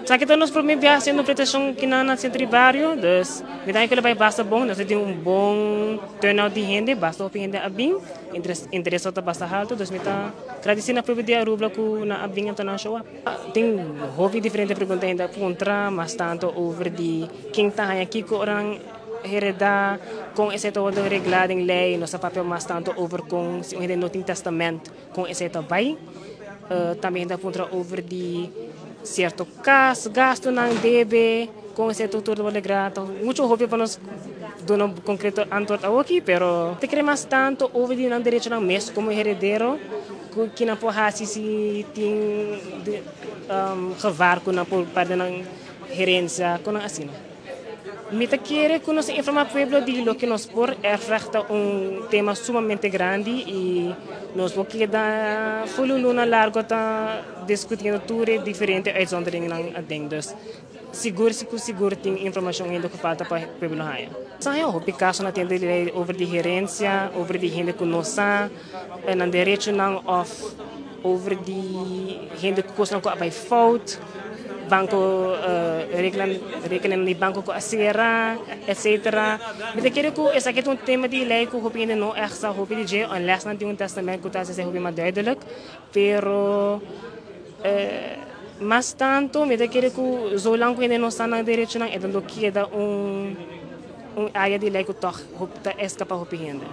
Esaki ta nos prome biaha haciendo presentacion aki na Centro di Bario, dus mi ta kere bay basta bon, nos tin un bon turnout di hende, basta hopi hende a bin, interes ta basta halto, dus mi ta agradeci na pueblo di Aruba cu nan a bin anto nan show up. Tin hopi diferente pregunta hende a puntra, mas tanto over di ken ta haya kico ora nan hereda, con esey ta wordo regla den ley. Nos a papia mas tanto over con si un hende no tin testament, con esey ta bay. Tambe hende a puntra over di cierto cas, gastonan, debe, con esey ta tur wordo regla. Ta mucho hopi pa nos duna un concreto antwoord awoki, pero ta kere mas tanto over di nan derechonan mes como heredero, cu kinan por haci si tin gevaar cu nan por perde nan herencia, con nan asina. Mi ta kere cu nos informa pueblo di loke nos por. Erfrecht ta un tema sumamente grandi y nos por keda full un luna largo ta discutiendo tur e diferente uitzonderingen aden. Dus sigur, sigur, sigur tin informacion ainda cu falta pa pueblo haya. Sa hopi caso na tienda di ley over di herencia, over di hende cu no sa nan derechonan of over di hende cu cosnan cu a bay fout, banco, rekening di banco cu a cera, etc. Mi ta kere cu esaki ta un tema di ley cu hopi hende no echt sa hopi di dje, unless nan tin un testament cu ta haci hopi mas duidelijk. Pero mas tanto mi ta kere cu zolang cu hende no sa nan derechonan, e dan keda un area di ley cu toch ta escapa hopi hende.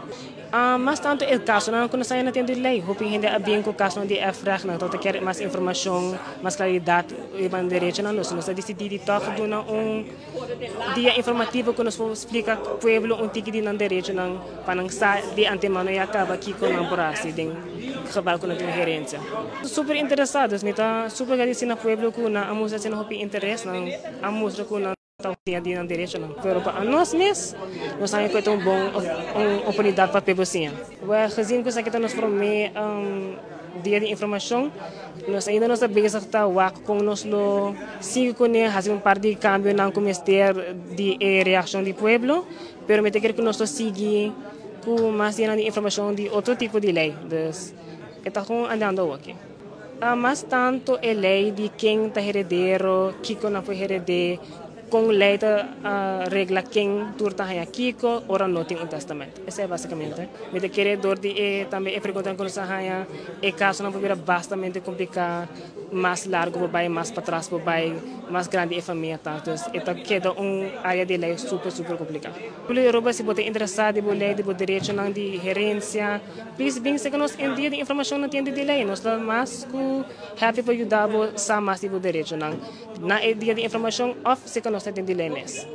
Mas tanto e casonan cu nos na tienda di ley, hopi hende a bin cu casonan di erfrecht, nan ta kier mas informacion, mas claridad riba nan derechonan, nos a dicidi di toch duna un dia informativo cu nos por splica pueblo un tiki di nan derechonan pa nan sa di antemano ya caba kico nan por haci den geval cu nan tin herencia. Super interesa, dus mi ta super agradeci na pueblo cu nan a mustra asina hopi interes, nan a mustra cu nan ta di nan derechonan. Pero pa nos mes, nos sabi cu ta un bon un oportunidad pa pueblo siña. Well, gezien cu esaki ta nos prome dia di informacion, nos ainda no ta bezig ta wak con nos lo sigui cune, haci un par di cambionan cu mester di e reaccion di pueblo, pero mi ta kere cu nos lo sigui cu mas dia di informacion di otro tipo di ley. Dus, e ta gewoon andando aki. Mas tanto e ley di ken ta heredero, kico nan por herede, con ley ta regla ken tur ta haya kico, ora no tin un testament. Esey basicamente. Mi ta kere door di e tambe e pregunta cu nos a haya, e casonan por bira bastante complica, mas largo por bay, mas patras por bay, mas grandi e famia ta. Dus e ta keda un area di ley super, super complica. Aruba, si bo ta interesa den ley, di derechonan di herencia, please bin serca nos un dia di informacion na tienda di ley. Nos ta mas cu happy pa yuda bo sa mas di derechonan na e dia di informacion of serca nos na tienda di ley mes.